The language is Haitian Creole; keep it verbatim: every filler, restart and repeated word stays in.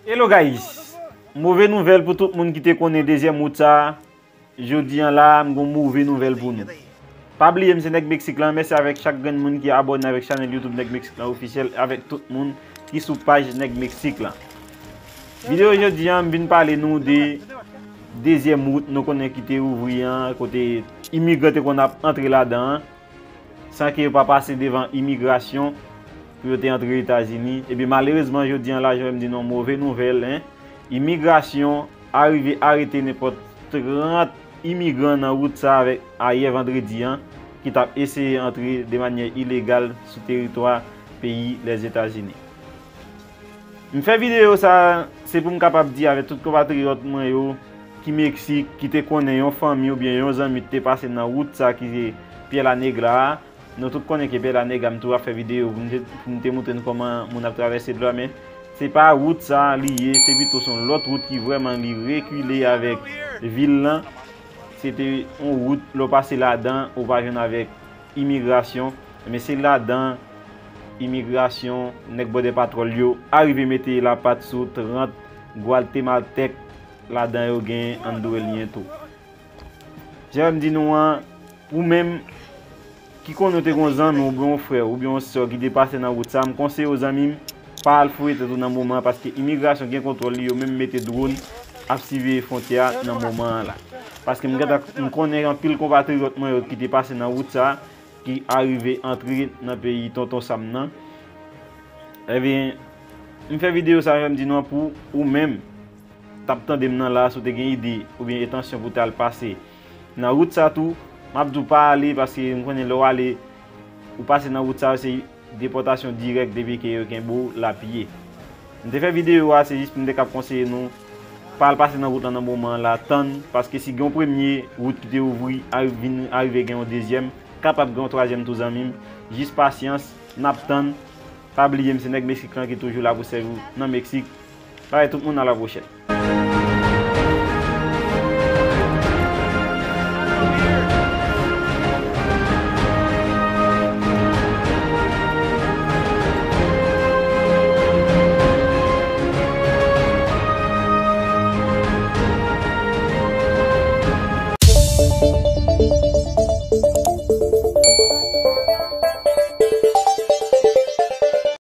Hello guys! Move nouvèl pou tout moun ki te konnen dezyèm wout sa. Jodi an la, m gon move nouvèl pou nou. Pa bliye m se nèg Meksik lan, mèsi avèk chak grenn moun ki abòne avèk chanèl YouTube Nèg Meksik lan ofisyèl, avèk tout moun ki sou paj Nèg Meksik lan. Videyo jodi an, m vin pale nou de dezyèm wout nou konnen ki te ouvri an, kote imigran te konn ap antre ladan an, san ke yo pa pase devan imigrasyon pou yo te antre Etazini. Epi malerezman, jodi an la, jan m di nou, move nouvèl, en. Imigrasyon arive arete nenpòt trant imigran nan wout sa avèk ayè vandredi an, ki t ap eseye antre de manyè ilegal sou teritwa peyi Lèzetazini. M fè videyo sa, se pou m kapab di avèk tout konpatriyòt mwen yo ki Meksik, ki te konnen yon fanmi oubyen yon zanmi te pase nan wout sa ki se Piedra Negra a. Nou tout konnen ke Piedra Negra, m toujou ap fè videyo pou m te, pou m te montre nou kòman moun ap travèse dlo a, men se pa wout sa li ye, se pito se yon lòt wout ki vrèman li rekile avèk vil lan. Se te yon wout, lè w pase ladan, ou pa jwenn avèk imigrasyon, men se ladan imigrasyon, nèg bòdè patwòl yo arive mete lapat sou trant gwatemaltèk, ladan yo gen Andouwelyen tou. Jan m di nou an, ou menm ki konnen w te gon zanmi w oubyen yon frè w oubyen yon sè w ki te pase nan wout sa, m konseye w zanmi m, pa al foure tèt ou nan moman an, paske imigrasyon gen kontwòl li, yo menm mete dwòn ap siveye fwontyè a nan moman an la. Paske m gentan, m konnen anpil konpatriyòt mwen yo ki te pase nan wout sa, ki arive antre nan peyi Tonton Sam nan. Ebyen, m fè videyo sa, jan m di nou an, pou ou menm t ap tande m nan la, si w te gen ide oubyen entansyon pou w t al pase nan wout sa tou, m ap di w pa ale, paske m konnen lè w ale, ou pase nan wout sa, se depòtasyon dirèk depi ke yo kenbe w lapye. M te fè videyo a, se jis pou m te kab konseye nou, pa al pase nan wout lan nan moman an la, tann, paske si gen yon premye wout ki te ouvri, ari-, vin arive gen yon dezyèm, kapab gen yon twazyèm tou zanmi m, jis pasyans, n ap tann. Pa bliye m se nèg Meksik lan ki toujou la pou sèvi w nan Meksik. Bay tout moun, a la pwochèn.